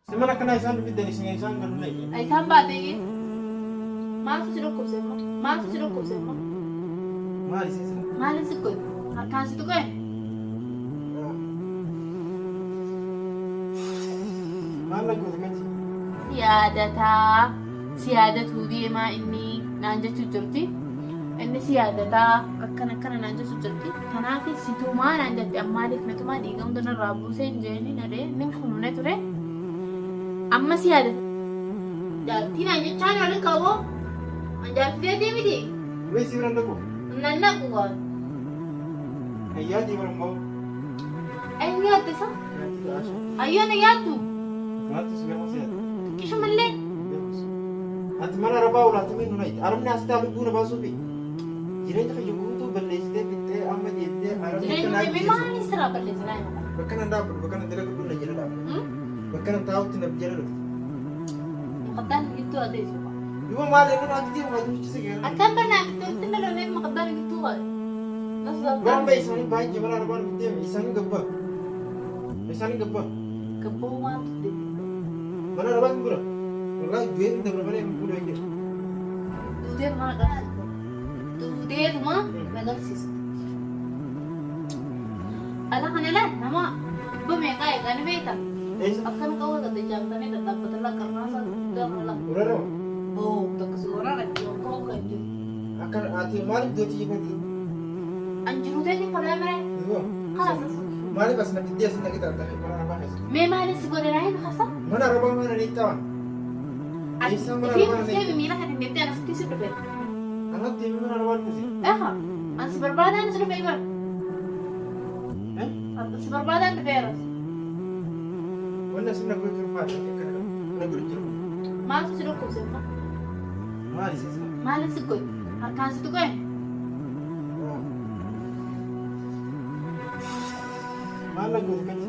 Si mana akkanaa isaan fiddan isin isaan galu na. Isaan baatee maaltu si dhukkubse immoo? Maaltu si dhukkubse immoo? Maali si sila? Maaliin si godhe? Harkaan si tuqee? Maal na goote kanti? Si yaadataa, si yaadatuu deemaa inni naan jechuu jirti. Inni si yaadataa akkana akkana naan jechuu jirti. Kanaaf si tumaa naan jette ammaaliif na tumaa dhiiga hunda narraa buusee hin jeeni na dhee nin funuune ture. Amma si yaadata. Jaartii naan jechaan waliin qabu. An jaartii teetii miti. Mee si bira dhaqu? Nan naqu waan. Ayyaati bara immoo. Eenyu yaadde isa? Ayyoo na yaaddu. Kanatti si gama si yaaddu. Xiqqishumallee. Ati mana arabaa ulaatti miidhu na iti. Arabni as ta'a lubbuu na baasuufi. Jireenya kiyya guutuu balleessitee fixxee amma deebitee arabni Jireenya akka kee na maaliin sirraa balleessinaa himu? Bakka nan dhaabbatu bakka nan dalagu na jala dhaabbatu. Bakka nan taa'utti na jala dhufti. Maqaddaan gittuu adeessu. Duuba maal inni naatti deemu haa jirchise geera. Akkam banaa gittuutti malee maqaddaan gittuu qabe. Waan bahe isaanii baay'ee mana arabaa nuti deeme isaanii gabbaa. Isaanii gabbaa. Gabboo waan tutte. Mana arabaa hin bira. Wallaahi du'ee hin dabra malee hin fuudhu hin jiru. Duuteetuma na garsiiste. Duuteetuma na garsiiste. Ala kana laal nama dhibba meeqaa eegaa ni beekta. Eessa? Akkana qawwee gad jaamtanii dhadhaabbatanii qarnaasaa guddaa kana lafa. Urarama. Boo takka si waraana jiru akka hin jiru. Akka ati maaliif du'eetti jifatu? An jiru teetiin falaa miree. Duuba. Kalaas as. Maaliif as na fiddee as na qixaatta mana arabaa keessa? Mee maaliif si godhe naa himi kasa? Mana arabaa mana ni ta'an. Eessa mana Fi arabaa dhuftee na miila kan hin deemtee anasitti si dhufe. Anatti mana arabaa dhufe. Eha. An si barbaadaan si dhufe bara. Si barbaadaan dhufeeras. Wanni asin na godhu jiru maali? Akkana na godhu jiru. Maaltu si dhukkubse immoo? Maali si sila? Maaliif si godhe? Harkaan si tuqee? Maal na goote kanti?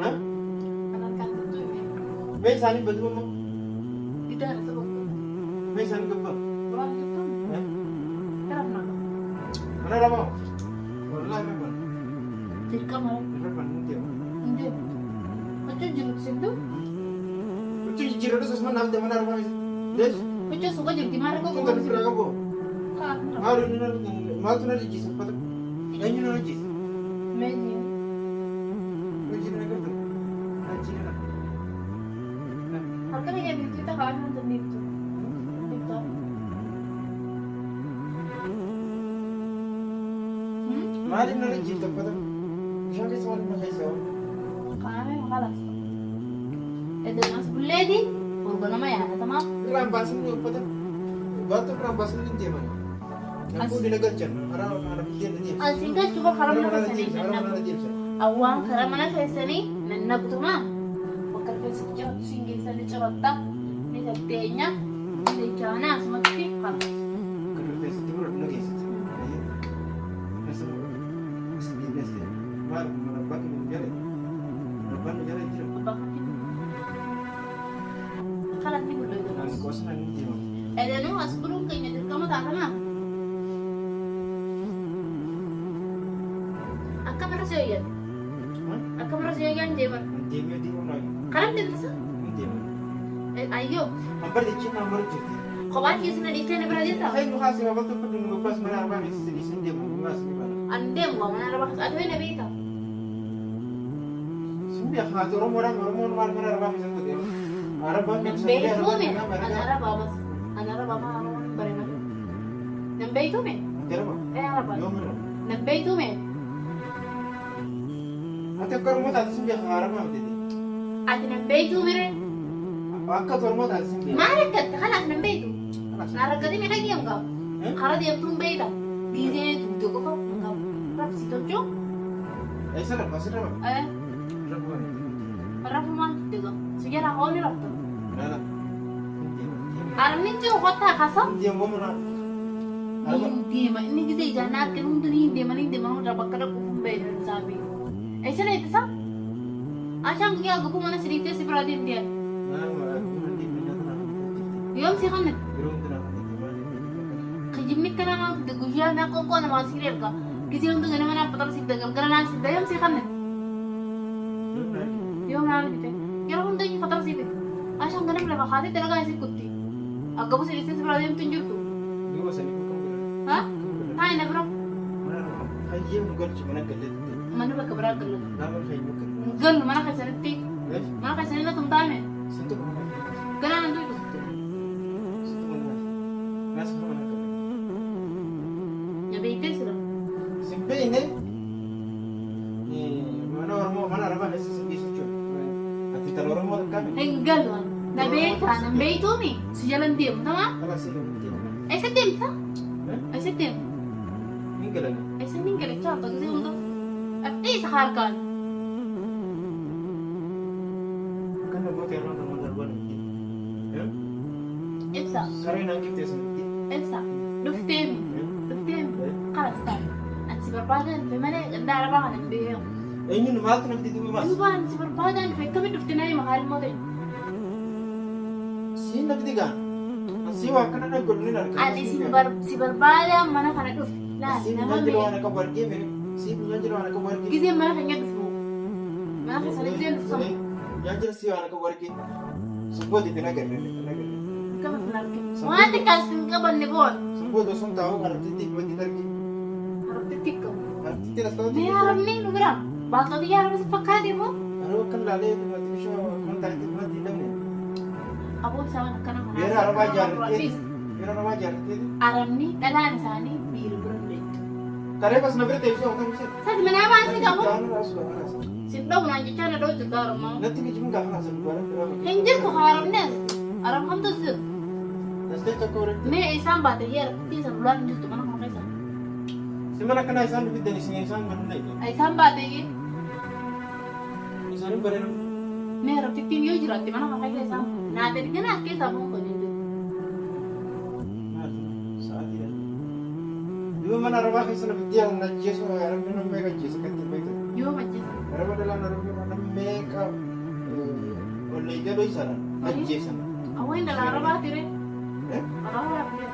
An harkaan tuttuu himee. Mee isaanii baduu ammoo? Didaan isa bakka. Mee isaanii gabbaa? Waan jirtuun gara naa qaba. Mana arabaa? Wallaahi irra bana. Dirqama Irra bana hin deemu. hin deemu. Huccuu jiru sintu Huccuu jijjiirradhus asuma naaf mana arabaa keessa. Lees? huccuu suuqa jirti maal rakkoo Kun kan ofirraa qabu. Kaa Maaltu maaltu na jijjiisa uffata? Eenyu na jijjiisa? Meenyi. Hojii na gartu. Hojii na. Harka kiyya biiftuu takaa kan tanniiftu. Biiftuu. Maaliif na jijjiirta uffata? Bishaan keessa maaliif na keessa? Qaamee maqalas. Edda as bulleeti organama yaadatamaa. Irraan baasinni uffata. Baattuu irraan baasinni hin deeman. Namoonni na galchan. Karaa kana biyyeen na deemsa. Asiin galchuu bara karaa mana Karaa keessanii deemsa. Karaa mana deemsa. Awwaan karaa mana keessanii nan naqutuma. Bakka rifeensi ciratu siin geessa ni ciratta. Ni tatteenya. Jechaana asumatti qaba. Kan rifeensitti muratu na geessite. Rifeensa muratu. As deebi'ee as deebi'e. Maal kun mana abbaa keenya nu jala? Abbaan nu jala jira. Abbaa kan Karaa ni mul'atu. Ani qoosna ni deema. Edanuu as buluun keenya dirqama taatama. Akkam irra si hoyyate? Akkam irra si hoyyaan deeman? Deemee deemuu naa. Karaa deemtisa? Hin deema. Ayyoo Ambar jechuun ambar jirti. kophaa keessa na dhiiftee na bira jirta? Hayyu haasii babal'atu uffatu nu gabbaas mana arbaa beeksise dhiisin deemu gumaas ni bana. An deemu waa mana arabaa keessa ati na beekta. Sun beekaa ati Oromoodhaan Oromoon maal mana arbaa keessa godhe. Arabaan Nan beektuume an arabaa bas an arabaa afaan Oromoon hin bare malee. Nan beektuume Jarma. ee arabaa. Yoomirra. Nan beektuume Ati akka Oromoo taate sun beekaa arabaa miti. ati nan beektuu mire Akka ati Oromoo taate sun beekaa. maal akkatta kanaas nan beektu. Na rakkate meeqa deemu qaba. Karaa deemtuun beekta. Giizee tuute qofa hin qabu. Rafsi tolchuu Eessa rafa asirra rafa. ee Rafa. rafu maal tuute qaba. Si jalaa ka'uu ni rafta. Nana. Arabni jiru kottaa kaasa. Deemu mana. Ni deema inni gisee ijaan argan hundi ni deema ni deema hunda bakka dhaquuf hin beeknu isaa beeku. Eessa leettisa? Ashaan guyyaa gubuu mana siriittee si biraa deemtee yoom si kanne kijibni kana maa fidde guyyaa naa qoonqoo namaa si erga gisee hundi ganama naa paxar si galgala naa si yoom si kanne. Yoo maal argite? Yeroo hunda inni fatara sii fide. Ashaan ganama lafa kaatee dalagaa isii kutti. Akka busi dhiistee si bira deemtu hin jirtu. Duuba sanii kam godhan? Ha? Kam godhan? Taa'i na bira. Mana hayyee nu galchi mana galleetti. Mana bakka biraa gallu. Nama fayyuu gallu. Gallu mana keessanitti. Mana keessanii na tumtaame. Sintu mana keessa. Ganaa nan tuytu. Sintu mana keessa. Naas mana gallu. Na beektee sira. Sin beekne mana Oromoo mana Arabaa keessa sin geessu jechuudha. Ati intala Oromoo takkaame. Hin galu ani. Na beektaa nan beektuumi. Si jalan deemu tamaa. Kala si deemte. Eessa deemta? Eessa deemu? Hin galani. Eessa hin galachaa bakka gisee hunda. Dhabdee isa harkaan. Kan namoota yeroo namoota arban miti. Ibsa. Saree naan qixxee sun miti. Ibsa. Dhufteemi. Dhufteemi. Kalas ta'a. Ani si barbaadan dhufe malee ganda arabaa kana hin beeku. Eenyuun maaltu namti duuba baas? Duuba ani si barbaadan dhufe akkamitti dhufte naa hima haalmoo ta'e. Siin nafti gaa. Asii waa akkana dhaggodhu ni argama. Ani si barbaadan mana kana dhufe. Laal Siin nama naan jira waan mee. akka wargee mere. Siin naan jira waan akka wargee. Giseen mana keenya dhufu. Mana keessa giseen dhufu sama. Naan jira sii waan akka wargee. Sumbooti itti nagarre itti nagarre. Akkamitti hin argine? Waan xiqqaas hin qabanne boon. Sumbooti osoo hin taa'u arabtitti wanti targi. Arabtitti qabu. Arabtitti rastootti. Mee arabni nu bira. Baatota yaa arabni si fakkaate moo? Araba kan laalee wanti bishaan kan taa'etti wanti hin dhabne. Aboo isaan akkana kana. Yeroo arabaa jaarratee. Yeroo arabaa jaarratee. Arabni dhalaan isaanii dhiira bira hin beektu. Karee bas na bira teessoo akka ibsa. Sadi manaa baasii qabu. Sin dha'u naan jechaa na dha'u jirta arabmaa. Natti geejjibuun gaafa naasa dubbaara biraa. Hin jirtu haa arabni as. Arab hamtu jiru. Nastee tokko walitti. Mee isaan baate yaa arabti isaan ulaan hin jirtu mana kana keessa. Si mana akkanaa isaan dhufiddan isin isaan mana hin Isaan baate yaa. Isaan bareedu. Mee arabtittiin yoo jiraatte mana kana keessa isaan naa ergina as keessaa bu'uun kan hin jiru. Maal sa'aatii Duuba mana arabaa keessa na fiddee na ajjeesu arabni nama meeqa ajjeesa kan ittiin beektan. Yoo majjeessa. Araba dhalaan arabni nama meeqa ollee jaloo isaadhaan ajjeesan. Awween dhala arabaa ture. Arabaa ture.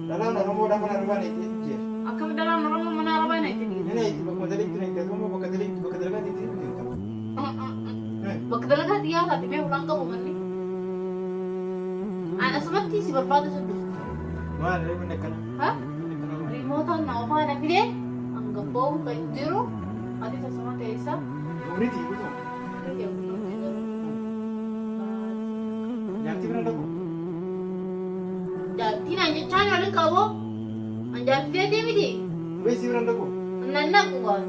Dhalaan Oromoodhaa mana arabaa na itti ajjeesu. Akkam dhalaan Oromoo mana arabaa na itti dhiibu. Nina itti bakka dalagaa itti na bakka dalagaa bakka dalagaa itti itti Bakka dalagaa xiyyaa taate mee ulaan qabu manni. Ani asumatti si barbaada sun dhufu. Maal reefu akkana. Ha? Riimootaan na ofaa na fidee hanga ba'u kan jiru ati tasuma teessa. Umriitii guutuu. Jaartii bira dhaqu. Jaartiin an jechaan waliin qabu. An jaartii teetii miti. Beesii bira dhaqu. Nan naqu waan.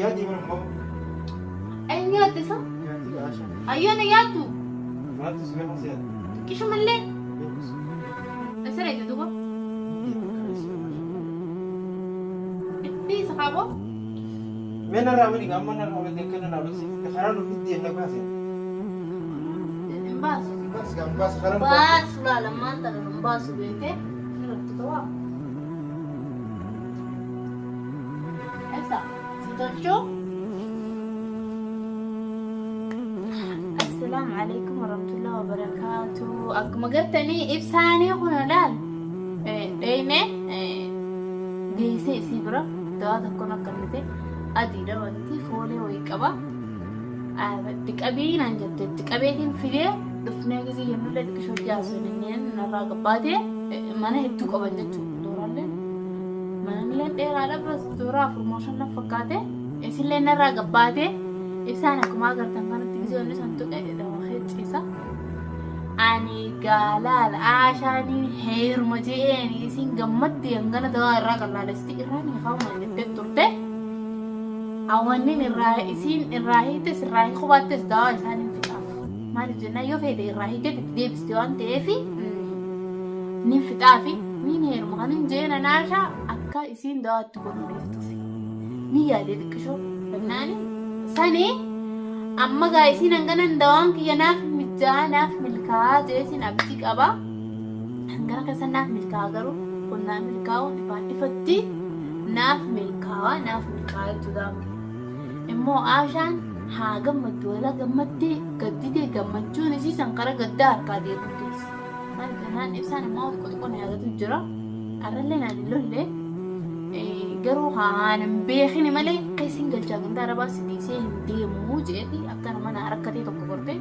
Yaadii bira immoo. Eenyu addisa? Jaartii baasha. Ayyoon yaaddu. Maaltu si beekan si yaadu? Xiqqishumallee. Isa reete duuba. Itti isa qabu. Mee narraa mini amma narraa mini akkana naa dhufsi karaa nu fiddee na baase. Hin baasu. Baas gaa baas karaa nu baase. Baasu laala maanta hin baasu beekee. Ni raftu ta'aa. Ibsa. Si tolchuu. Assalaamu alaikum warahmatullahi wabarakatuh. Akkuma gartanii ibsaanii kun laal dheeyne geessee isii bira dawaa tokkoon akka inni adiidha wanti foolee wayii qaba. Itti qabii naan jette itti qabeetiin fidee dhufnee gisee jennullee xiqqishoo jaarsolleen narraa gabbaatee mana hedduu qaban jechuudha. Dooraalleen manallee dheeraadha bas dooraa afur moo shan fakkaate isillee narraa gabbaatee ibsaan akkuma agartan kanatti gisee inni san tuqe dawaa ciisa. Ani gaalaal aashaaniin heeruma je'een isin gammaddi hangana dawaa irraa qallaalesti irraa ni kaa'uma jettee turte. Awwannin irraa isiin irraa hiites irraa hiikuu baattes dawaa isaaniin fixaaf. Maaliif jennaan yoo feete irraa hiikte itti deebiste waan ta'eef ni fixaafi ni heeruma kan hin jeen anaashaa akka isiin dawaa itti godhuu dhiiftuuf. Ni yaadee xiqqishoo jennaani sanii amma gaa isiin hanganan dawaan kiyya naaf mijaa naaf milkaa'aa jee isin abdii qaba. Hangana keessa naaf milkaa'aa garuu kun naaf milkaa'uun ifaan ifatti naaf milkaa'aa naaf milkaa'aa jechuudha. Immoo Aashaan haa gammaddu wala gammaddee gadditee gammachuun isii san kara gaddaa harkaa deemuu teessi. Maal jennaan ibsaan immoo xiqqoo xiqqoo na yaadatu jira. Arrallee naan hin lolle. Garuu haan hin beekini malee keessin galchaa ganda arabaa si dhiisee hin deemuu jeeti akkana mana rakkatee tokko gortee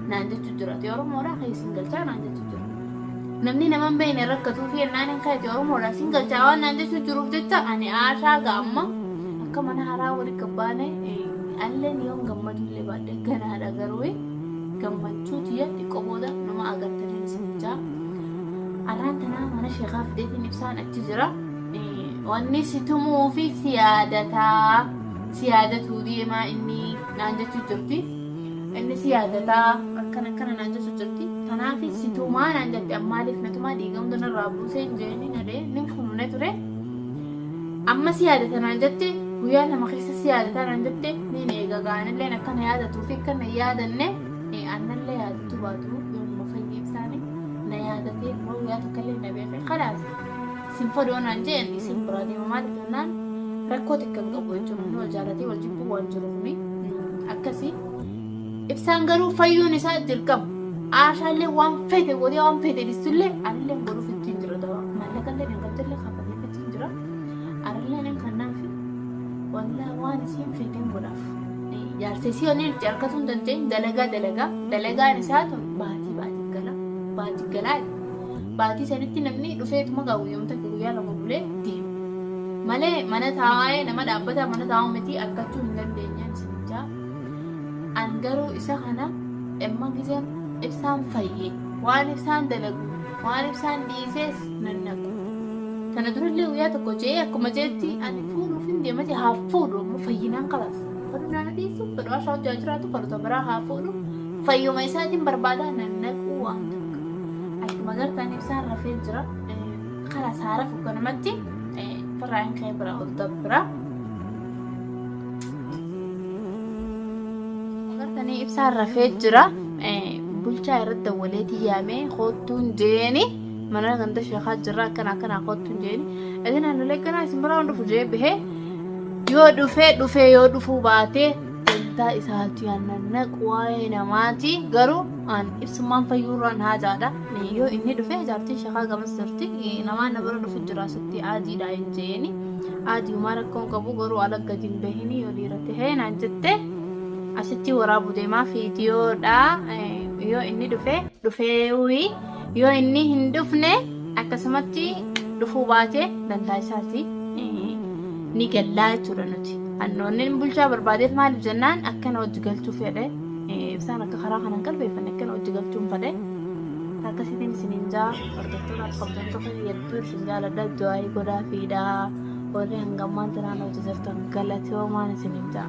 naan jechuu jira. Ati Oromoodhaa keessin galchaa naan jechuu jira. Namni nama hin beekne rakkatuu fi ennaan hin kaate Oromoodhaa sin galchaa waan naan jechuu jiruuf jecha ani aashaa gaamma akka mana haraa walitti gabbaane alleen yoon gammadullee baadhe ganaadha garuu gammachuu tiyya xiqqoo booda nama agartanii isin jaa. Arraan tanaa mana sheekaa fideetiin ibsaan achi jira. Wanni si tumuu fi si yaadataa si yaadatuu deemaa inni naan jechuu jirti. Inni si yaadataa akkana akkana naan jechuu jirti. Kanaaf si tumaa naan jette ammaaliif na tumaa dhiiga hunda narraa buusee hin jeeni nadee nin funuune ture. Amma si yaadata naan jette guyyaa 2 keessa si yaadataa naan jette niin eega gaanilleen akkana yaadatuu fi akkana hin yaadanne annallee yaadatu baatu yoonuma fayyee ibsaani na yaadatee immoo guyyaa tokkollee na beekee kalaas sin fodoo naan jeen isin biraa deema maaliif jennaan rakkoo xiqqaa hin qabu jechuun namni wal jaalatee wal jibbuu waan jiru kuni akkasii. Ibsaan garuu fayyuun isaa dirqama. Aashaallee waan fete godhee waan fete dhistullee anillee godhuuf ittiin jira dawaa. Maallaqallee dhangaltillee kafaleef ittiin jira. Arallee nan kannaafi wallaa waan isiin feteen godhaaf. Jaarsa isii wanni nuti argatuu hin dandeenye dalagaa dalagaa dalagaan isaa tun baatii baatii gala baatii galaa baatii sanitti namni dhufeetuma gaa guyyoomta guyyaa 2 bulee deema. Malee mana taa'ee nama dhaabbataa mana taa'uu miti argachuu hin dandeenye isinichaa. An garuu isa kana emma gizeen ibsaan fayye waan ibsaan dalagu waan ibsaan dhiisees nan naqu. Tana durallee guyyaa tokko je'ee akkuma jeetti ani fuudhuuf hin deemati haa fuudhu ammoo fayyinaan kalaas. Fadhu naana dhiisu fadhu ashaa hojjaa jiraatu fadhu ta biraa haa fuudhu fayyuma isaatiin barbaadaa nan naquu waan takka. Akkuma gartaan ibsaan rafee jira. Kalaas haa rafu kanumatti firraa hin ka'e bira ol dabbira. Agartanii ibsaan rafee jira. Bulchaa irratti dawwaleetii yaamee koottuun jeeni mana ganda sheekaa jirra akkana akkana koottuun jeeni. Isin naannolee akkanaa isin biraa dhufu jee bahee yoo dhufee dhufee yoo dhufuu baatee dantaa isaati nannaqu waa'ee namaati garuu an ibsummaan fayyuurraan haajaadha. Yoo inni dhufe jaartiin sheekaa gamas jirti namaan na bira dhufu jira sitti aadiidha hin jeeni. Aadiyumaa rakkoon qabu garuu ala gadi hin bahini yoo dhiira tahee naan jette asitti waraabu deemaa fiidiyoodha yoo inni dhufe dhufee yoo inni hin dhufne akkasumatti dhufuu baate dantaa isaati ni gallaa jechuudha nuti. Annoonni bulchaa barbaadeef maaliif jennaan akkana hojii galchuu fedhe isaan akka karaa kanaan qalbeeffanne akkana hojii galchuun fedhe. Akkasitiin isiniin jaa hordoftoota kabajamtoota hedduu isin jaaladha du'aayii godhaa fiidhaa warri hangammaan tanaan hojii jirtan galatoomaan isiniin jaa.